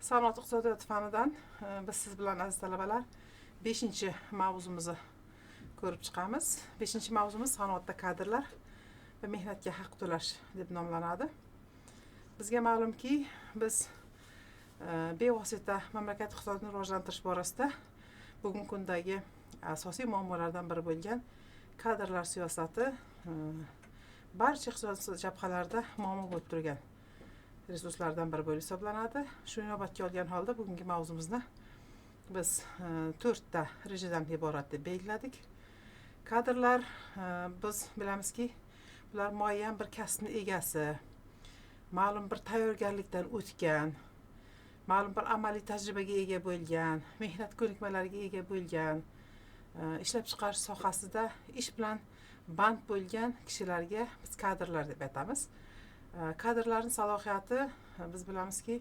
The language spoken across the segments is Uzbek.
Sanoat iqtisodiyot fanidan biz siz bilan, aziz talabalar, beshinchi mavzumizni ko'rib chiqamiz. Beshinchi mavzumiz "Sanoatda kadrlar va mehnatga haq to'lash" deb nomlanadi. Bizga ma'lumki, biz bevosita mamlakat iqtisodiyotini rivojlantirish borasida bugungi kundagi asosiy muammolardan biri bo'lgan kadrlar siyosati barcha iqtisodiy jabhalarda muammo bo'lib turgan resurslardan biri bo'lib hisoblanadi. Shuni inobatga olgan holda bugungi mavzumizni biz to'rtta rejadan iborat deb belgiladik. Kadrlar, biz bilamizki, bular muayyan bir kasbni egasi, ma'lum bir tayyorgarlikdan o'tgan, ma'lum bir amaliy tajribaga ega bo'lgan, mehnat ko'nikmalariga ega bo'lgan, ishlab chiqarish sohasida ish bilan band bo'lgan kishilarga biz kadrlar deb aytamiz. Kadrlarni salohiyati, biz bilamizki,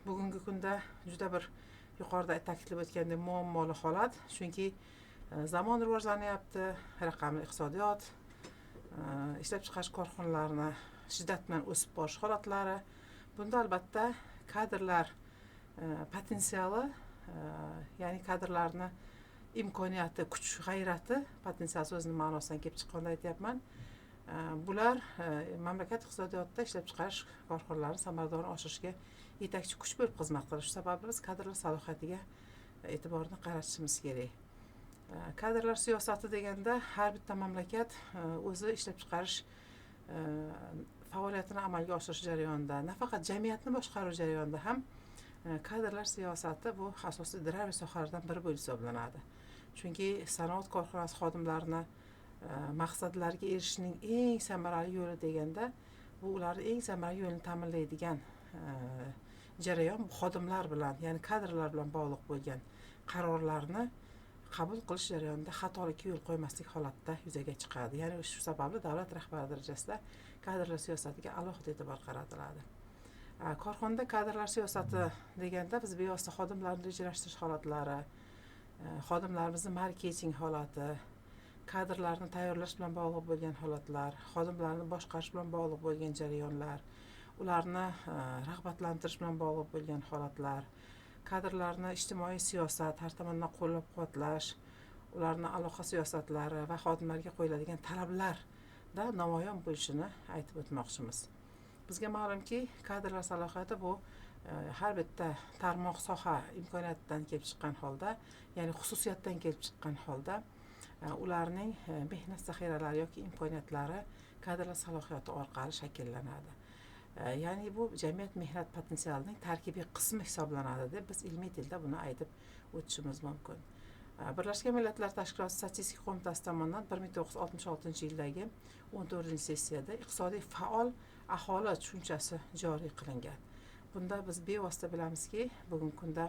bugungi kunda juda bir, yuqorida ta'kidlab o'tgandek, muammoli holat, chunki zamon rivojlanyapti, raqamli iqtisodiyot, ishlab chiqarish korxonalarini shiddat bilan o'sib borish holatlari. Bunda albatta kadrlar potensiali, ya'ni kadrlarni imkoniyati, kuch g'ayrati, potensial so'zini ma'nosidan kelib chiqqanda aytyapman, bular mamlakat iqtisodiyotida ishlab chiqarish korxonalarini samaradorligini oshirishga yetakchi kuch bo'lib xizmat qiladi. Shu sababli biz kadrlar salohiyatiga e'tiborni qaratishimiz kerak. Kadrlar siyosati deganda har bitta mamlakat o'zi ishlab chiqarish faoliyatini amalga oshirish jarayonida, nafaqat jamiyatni boshqaruv jarayonida ham kadrlar siyosati bu asosiy driver sohalardan biri bo'lib hisoblanadi. Chunki sanoat korxonasi xodimlarini maqsadlarga erishishning eng samarali yo'li deganda, bu ularni eng samarali yo'lini ta'minlaydigan jarayon bu xodimlar bilan, ya'ni kadrlar bilan bog'liq bo'lgan qarorlarni qabul qilish jarayonida xatolikka yo'l qo'ymaslik holatda yuzaga chiqadi. Ya'ni shu sababli davlat rahbari darajasida kadrlar siyosatiga alohida e'tibor qaratiladi. Korxonada kadrlar siyosati deganda biz bevosita xodimlarni rejalashtirish holatlari, xodimlarimizni marketing holati, kadrlarni tayyorlash bilan bog'liq bo'lgan holatlar, xodimlarni boshqarish bilan bog'liq bo'lgan jarayonlar, ularni rag'batlantirish bilan bog'liq bo'lgan holatlar, kadrlarni ijtimoiy siyosat, har tomondan qo'llab quvvatlash, ularni aloqa siyosatlari va xodimlarga qo'yiladigan talablarda namoyon bo'lishini aytib o'tmoqchimiz. Bizga ma'lumki, kadrlar salohiyati bu har bitta tarmoq, soha imkoniyatidan kelib chiqqan holda, ya'ni xususiyatdan kelib chiqqan holda ularning mehnat zaxiralari yoki imkoniyatlari kadrlar salohiyati orqali shakllanadi. Ya'ni bu jamiyat mehnat potensialining tarkibiy qismi hisoblanadi deb biz ilmiy tilda buni aytib o'tishimiz mumkin. Birlashgan Millatlar Tashkiloti Statistika qo'mitasi tomonidan 1966-yildagi 14-sessiyada iqtisodiy faol aholi tushunchasi joriy qilingan. Bunda biz bevosita bilamizki, bugungi kunda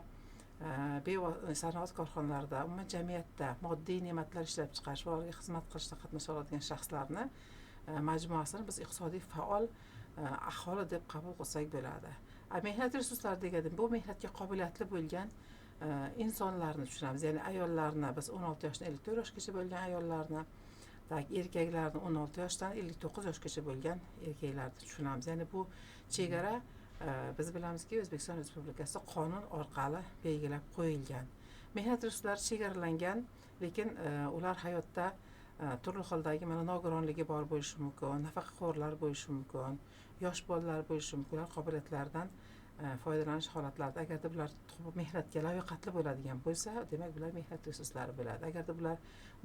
sanoat korxonalarida, umuman jamiyatda moddiy ne'matlar ishlab chiqarish va ularga xizmat qilishda qatnasha oladigan shaxslarni majmuasini biz iqtisodiy faol aholi deb qabul qilsak bo'ladi. Mehnat resurslari deganda bu mehnatga qobiliyatli bo'lgan insonlarni tushunamiz, ya'ni ayollarni biz 16 yoshdan 54 yoshgacha bo'lgan ayollarni, так, erkaklarni 16 yoshdan 59 yoshgacha bo'lgan erkaklarni tushunamiz. Ya'ni bu chegara, biz bilamizki, O'zbekiston Respublikasida qonun orqali belgilab qo'yilgan. Mehnat resurslari chegaralangan, lekin ular hayotda turli xildagi, mana, nogironligi bor bo'lishi mumkin, nafaqaxo'rlar bo'lishi mumkin, yosh bolalar bo'lishi mumkin. Ular qobiliyatlaridan foydalanish holatlarida, agarda bular mehnatga layoqatli bo'ladigan bo'lsa, demak, bular mehnat resurslari bo'ladi. Agarda bular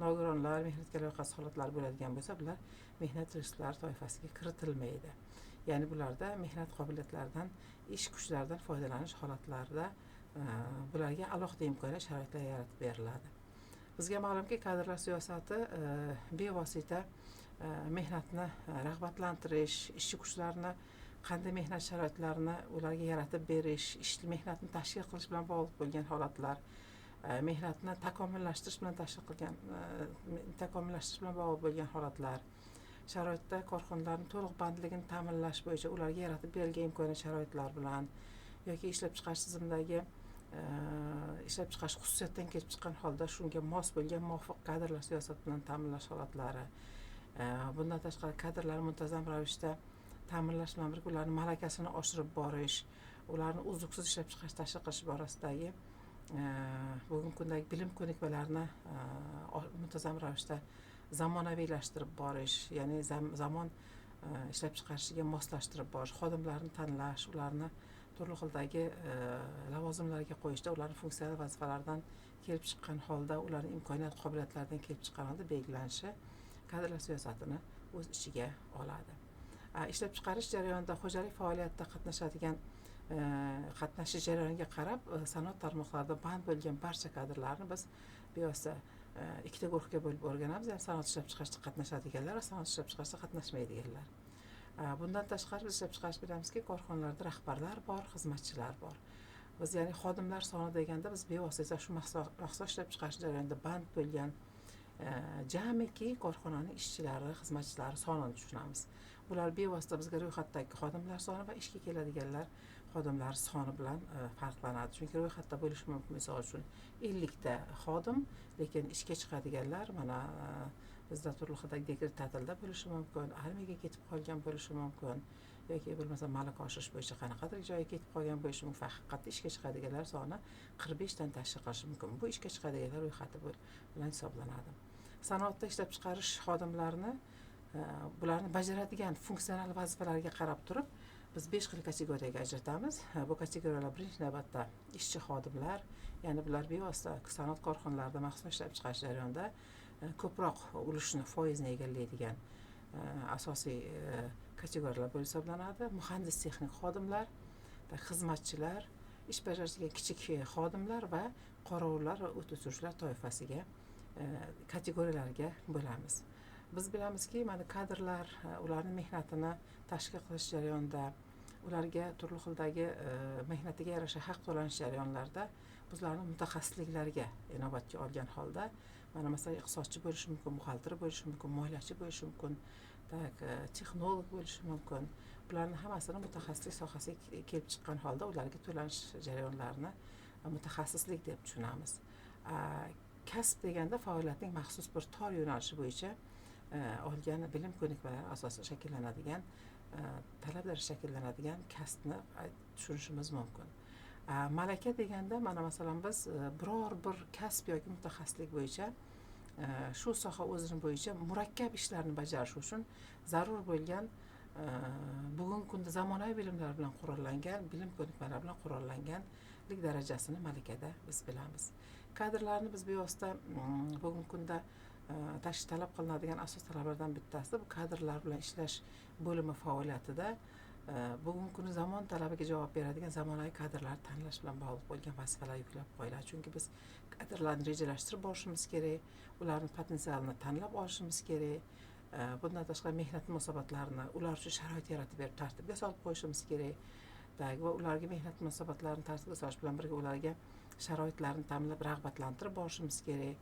nogironlar, mehnatga layoqatsiz holatlar bo'ladigan bo'lsa, bular mehnat resurslari toifasiga kiritilmaydi. Ya'ni bularda mehnat qobiliyatlaridan, ish kuchlaridan foydalanish holatlarida bularga alohida imkoniyat, sharoitlar yaratib beriladi. Bizga ma'lumki, kadrlar siyosati bevosita mehnatni rag'batlantirish, ishchi kuchlarni qanday mehnat sharoitlarini ularga yaratib berish, ish mehnatni tashkil qilish bilan bog'liq bo'lgan holatlar, mehnatni takomillashtirish bilan tashkil qilgan takomillashtirish bilan bog'liq bo'lgan holatlar, sharoitda korxonalarni to'liq bandligini ta'minlash bo'yicha ularga yaratib berilgan imkoniyat, sharoitlar bilan yoki ishlab chiqarish tizimidagi ishlab chiqarish xususiyatidan kelib chiqqan holda shunga mos bo'lgan, muvofiq kadrlar siyosati bilan ta'minlash holatlari, bundan tashqari kadrlarni muntazam ravishda ta'minlash bilan birga ularni malakasini oshirib borish. ularni uzluksiz ishlab chiqarish tashkil qilish borasidagi bugungi kundagi bilim ko'nikmalarini muntazam ravishda zamonaviylashtirib borish, ya'ni zamon ishlab chiqarishiga moslashtirib borish, xodimlarni tanlash, ularni turli xildagi lavozimlarga qo'yishda ularni funksional vazifalardan kelib chiqqan holda, ularning imkoniyat qobiliyatlaridan kelib chiqqan holda belgilanishi kadrlar siyosatini o'z ichiga oladi. Ishlab chiqarish jarayonida xo'jalik faoliyatida qatnashadigan qatnashish jarayoniga qarab sanoat tarmoqlarida band bo'lgan barcha kadrlarni biz bevosita ikkita guruhga bo'lib o'rganamiz, ya'ni sanoat ishlab chiqarishda qatnashadiganlar va sanoat ishlab chiqarishda qatnashmaydiganlar. Bundan tashqari biz ishlab chiqarish bilamizki, korxonalarda rahbarlar bor, xizmatchilar bor. Biz, ya'ni xodimlar soni deganda biz bevosita shu mahsulot ishlab chiqarish jarayonida band bo'lgan jamiki korxonaning ishchilari, xizmatchilari sonini tushunamiz. Bular bevosita bizga ro'yxatdagi xodimlar soni va ishga keladiganlar xodimlar soni bilan farqlanadi. Chunki ro'yxatda bo'lishi mumkin, misol uchun 50 ta xodim, lekin ishga chiqadiganlar mana bizda turli xildagi dekret ta'tilda bo'lishi mumkin, armiyaga ketib qolgan bo'lishi mumkin yoki bo'lmasa malaka oshirish bo'yicha qanaqadir joyga ketib qolgan bo'lishi mumkin. Haqiqatda ishga chiqadiganlar soni 45 dan tashkil qilishi mumkin. Bu ishga chiqadiganlar ro'yxati bilan hisoblanadi. Sanoatda ishlab chiqarish xodimlarini bularni bajaradigan funksional vazifalarga qarab turib biz 5 xil kategoriyaga ajratamiz. Bu kategoriyalar birinchi navbatda ishchi xodimlar, ya'ni bular bevosita sanoat korxonalarida mahsulot ishlab chiqarish jarayonida ko'proq ulushni, foizni egallaydigan asosiy kategoriyalar bo'lib hisoblanadi. Muhandis texnik xodimlar, xizmatchilar, ish bajaradigan kichik xodimlar va qorovullar va o't o'chiruvchilar toifasiga kategoriyalarga bo'lamiz. Biz bilamizki, mana kadrlar ularning mehnatini tashkil qilish jarayonida, ularga turli xildagi mehnatiga yarasha haq to'lanish jarayonlarida bizlarni mutaxassisliklarga inobatga olgan holda, mana masalan iqtisodchi bo'lishi mumkin, buxgalter bo'lishi mumkin, moliyachi bo'lishi mumkin, texnolog bo'lishi mumkin. Bularning hammasini mutaxassislik sohasiga kelib chiqqan holda ularga to'lanish jarayonlarini mutaxassislik deb tushunamiz. Kasb deganda faoliyatning maxsus bir tor yo'nalishi bo'yicha olgan bilim ko'nikmalari asosida shakllanadigan, talablar shakllanadigan kasbni tushunishimiz mumkin. Malaka deganda mana masalan biz biror bir kasb yoki mutaxassislik bo'yicha shu soha o'zini bo'yicha murakkab ishlarni bajarish uchun zarur bo'lgan bugungi kunda zamonaviy bilimlar bilan qurollangan, bilim ko'nikmalari bilan qurollanganlik darajasini malakada biz bilamiz. Kadrlarni biz bevosita bugungi kunda talab qilinadigan asos talablardan bittasi bu kadrlar bilan ishlash bo'limi faoliyatida bugungi kunda zamon talabiga javob beradigan zamonaviy kadrlarni tanlash bilan bog'liq bo'lgan vazifalar yuklab qo'yiladi. Chunki biz kadrlarni rejalashtirib borishimiz kerak, ularning potensialini tanlab olishimiz kerak. Bundan tashqari mehnat munosabatlarini ular uchun sharoit yaratib berib tartibga solib qo'yishimiz kerak. Va ularga mehnat munosabatlarini tartibga solish bilan birga ularga sharoitlarni ta'minlab rag'batlantirib borishimiz kerak.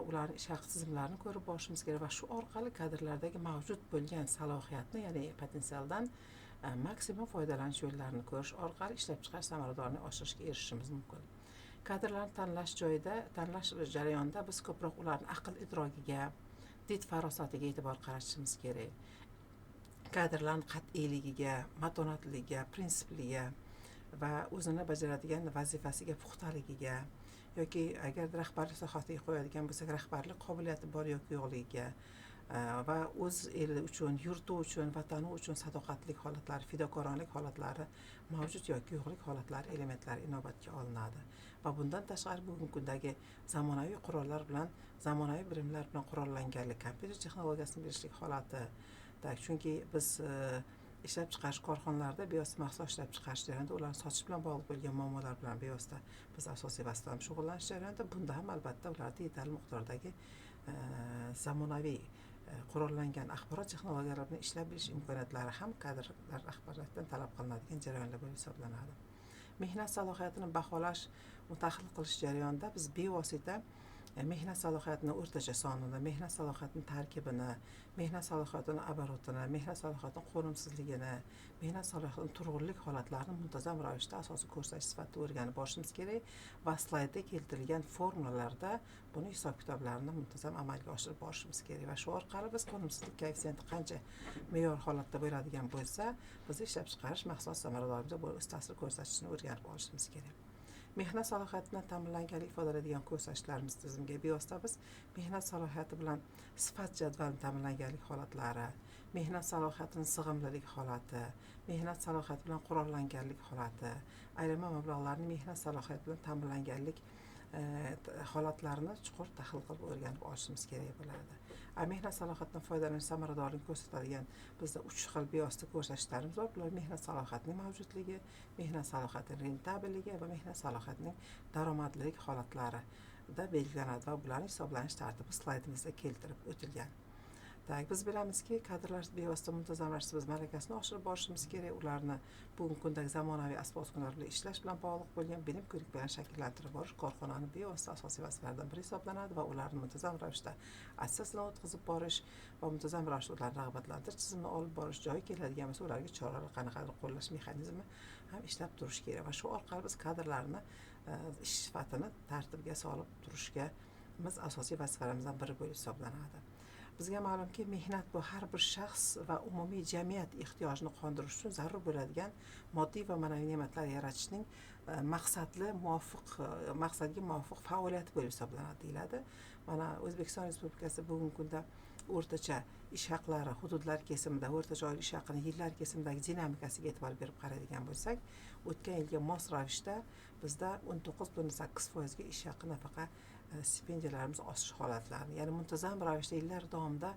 Ularning ish haqi tizimlarini ko'rib borishimiz kerak va shu orqali kadrlardagi mavjud bo'lgan salohiyatni, ya'ni potensialdan maksimum foydalanish yo'llarini ko'rish orqali ishlab chiqarish samaradorligini oshirishga erishishimiz mumkin. Kadrlarni tanlash joyida, tanlash jarayonida biz ko'proq ularning aql idrogiga, did farosatiga e'tibor qaratishimiz kerak. Kadrlarning qat'iyligiga, matonatligiga, prinsipliga va o'zini bajaradigan vazifasiga puxtaligiga yoki agar rahbarlik sohasiga qo'yadigan bo'lsak, rahbarlik qobiliyati bor yoki yo'qligiga va o'z eli uchun, yurti uchun, vatani uchun sadoqatlik holatlari, fidokoronlik holatlari mavjud yoki yo'qlik holatlari elementlari inobatga olinadi. Va bundan tashqari bugungi kundagi zamonaviy qurollar bilan, zamonaviy bilimlar bilan qurollanganlik, kompyuter texnologiyasini bilishlik holati. Chunki biz ishlab chiqarish korxonalarida bevosita mahsulot ishlab chiqarish jarayonida ularni sotish bilan bog'liq bo'lgan muammolar bilan bevosita biz asosiy vosita bilan shug'ullanish jarayonida bunda ham albatta ularda yetarli miqdordagi zamonaviy qurollangan axborot texnologiyalari bilan ishlab bilish imkoniyatlari ham kadrlar rahbariyatidan talab qilinadigan jarayonlar bo'lib hisoblanadi. Mehnat salohiyatini baholash, tahlil qilish jarayonida biz bevosita mehnat salohiyatini o'rtacha sonini, mehnat salohiyatini tarkibini, mehnat salohiyatini оборотini, mehnat salohiyatini qo'nimsizligini, mehnat salohiyatini turg'unlik holatlarini muntazam ravishda asosiy ko'rsatish sifatida o'rganib borishimiz kerak va slaydda keltirilgan formulalarda buni hisob kitoblarini muntazam amalga oshirib borishimiz kerak va shu orqali biz qo'nimsizlik koeffitsiyenti qancha me'yor holatda bo'ladigan bo'lsa, biz ishlab chiqarish mahsulot samaradorligiga o'z ta'sir ko'rsatishini o'rganib olishimiz kerak. Mehnat salohiyati bilan ta'minlanganlik ifodalaydigan ko'rsatkichlarimiz tizimiga bevosita biz mehnat salohiyati bilan sifat jadvalini ta'minlanganlik holatlari, mehnat salohiyatini sig'imlilik holati, mehnat salohiyati bilan qurollanganlik holati, aylanma mablag'larni mehnat salohiyati bilan ta'minlanganlik holatlarini chuqur tahlil qilib o'rganib olishimiz kerak bo'ladi. Mehnat salohiyatidan foydalanish samaradorligini ko'rsatadigan bizda 3 xil bevosita ko'rsatkichlarimiz bor. Bular mehnat salohiyatining mavjudligi, mehnat salohiyatining rentabelligi va mehnat salohiyatining daromadlilik holatlarida belgilanadi va bularning hisoblanish tartibi slaydimizda keltirib o'tilgan. Tak, biz bilamizki, kadrlar bevosita muntazam ravishda biz malakasini oshirib borishimiz kerak. Ularni bugungi kundagi zamonaviy asbob-uskunalar bilan ishlash bilan bog'liq bo'lgan bilim ko'nikmalarni shakllantirib borish korxonani bevosita asosiy vazifalaridan biri hisoblanadi va ularni muntazam ravishda attestatsiyadan o'tkazib borish va muntazam ravishda ularni rag'batlantirish tizimini olib borish, joyi keladigan bo'lsa ularga choralar qanaqadir qo'llash mexanizmi ham ishlab turish kerak va shu orqali biz kadrlarni ish sifatini tartibga solib turishga biz asosiy vazifalarimizdan biri bo'lib hisoblanadi. Bizga ma'lumki, mehnat bu har bir shaxs va umumiy jamiyat ehtiyojini qondirish uchun zarur bo'ladigan moddiy va ma'naviy ne'matlar yaratishning maqsadli muvofiq maqsadga muvofiq faoliyati bo'lib hisoblanadi deyiladi. Mana O'zbekiston Respublikasi bugungi kunda o'rtacha ish haqlari hududlar kesimida o'rtacha oylik ish haqini yillar kesimidagi dinamikasiga e'tibor berib qaraydigan bo'lsak, o'tgan yilga mos ravishda bizda 19,8% ga ish haqi nafaqa stipendiyalarimiz oshish holatlarini, ya'ni muntazam ravishda yillar davomida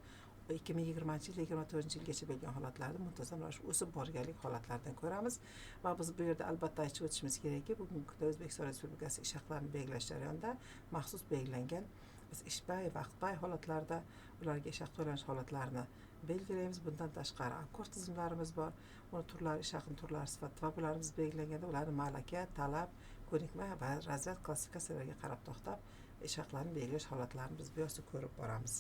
2020 yil 24 yilgacha bo'lgan holatlarda muntazam ravishda o'sib borganlik holatlaridan ko'ramiz va biz bu yerda albatta aytib o'tishimiz kerakki, bugungi kunda O'zbekiston Respublikasi ish haqlarini belgilash jarayonida maxsus belgilangan biz ishbay, vaqtbay holatlarda ularga ish haqi to'lanish holatlarini belgilaymiz. Bundan tashqari akkord tizimlarimiz bor. Uni turlari, ish haqini turlari sifatida va bularni biz belgilanganda ularni malaka, talab, ko'nikma va razryad klassifikatsiyalariga qarab to'xtab ish haqlarini belgilash holatlarini biz bevosita ko'rib boramiz.